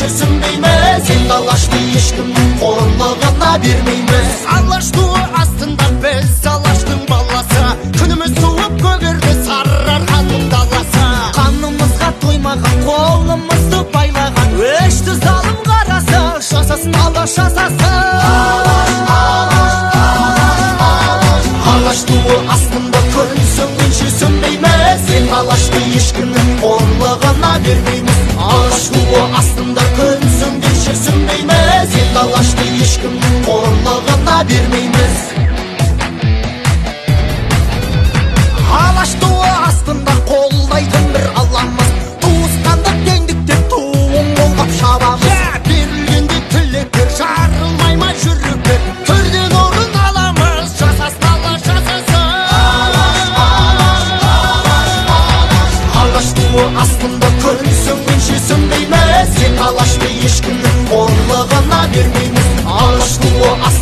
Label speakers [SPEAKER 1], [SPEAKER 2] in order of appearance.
[SPEAKER 1] сөнгенше сөнбейміз, енді Алашты ешкімнің қорлығына бермейміз.
[SPEAKER 2] Алаш туы астында біз Алаштың баласы, күніміз туып көгерді Сарыарқаның даласы.
[SPEAKER 1] Қанымызға тоймаған, қолымызды байлаған, өшті залым қарасы, жасасын Алаш жасасын. Алаш, Алаш, Алаш, Алаш.
[SPEAKER 2] Алаш туы астында күн сөнгенше сөнбейміз, енді Алашты ешкімнің қорлығына бермейміз. Алаш туы астында күн сөнгенше сөнбейміз, енді Алашты ешкімнің қорлығына бермейміз.
[SPEAKER 1] Алаш туы астында қолдайтын бір Алламыз, туысқандық теңдік деп туын қолғап шабамыз.
[SPEAKER 2] Берілгенде тілектер жарылмай ма жүректер, төрден орын аламыз, жасасын Алаш жасасын.
[SPEAKER 1] Алаш, Алаш, Алаш, Алаш.
[SPEAKER 2] Алаш туы астында күн сөнгенше сөнбейміз, енді Алашты ешкімнің қорлығына бермейміз. Алаш туы астында